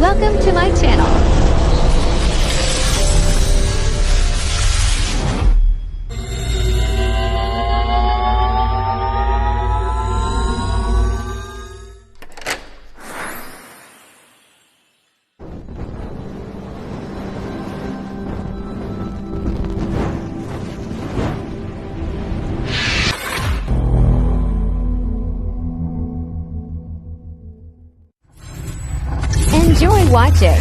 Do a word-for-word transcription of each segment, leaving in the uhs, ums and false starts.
Welcome to my channel. Enjoy watching.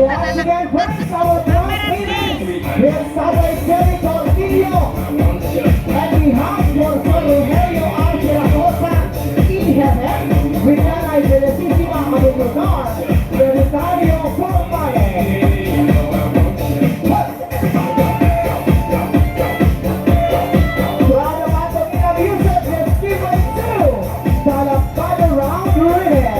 Once again, praise our Lord Jesus. This Sunday, Jerry Gordillo. And we have your son, Rogelio Archie Raposa, in heaven, with Nanay Felicissima Abeludar, Belisario Purpale. Brother Anthony Abuses, let's give it to Talabado Round Rhythm.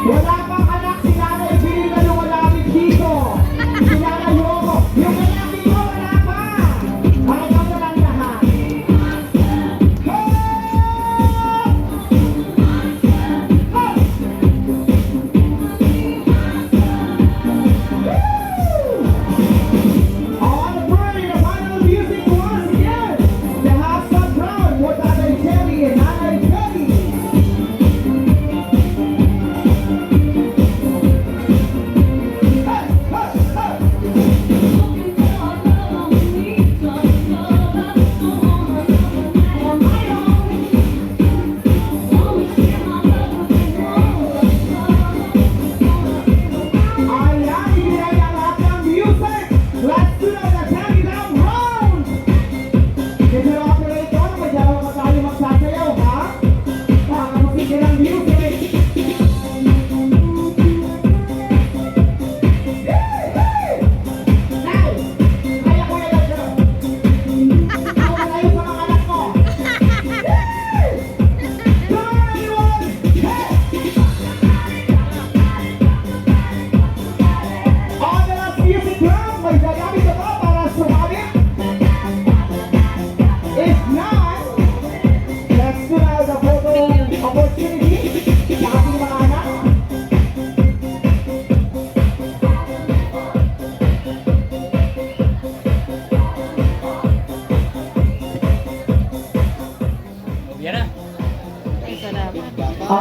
Wala pang anak si Nanay Pilita, lumalapit dito. Si Nanay Rocco. Yung lalaki ko, wala pa. Pakita mo lang lahat. On the party, the final music once again. The Hot Sub Brown, Tatay Jelly and Nanay Jelly.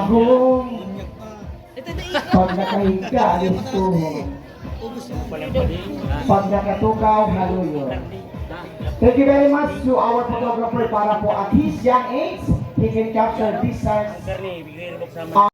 Kung pag nakahiga, listuhon. Pag nakatukaw, haluyon. Thank you very much to our photographer para po at his young age, he can capture this time.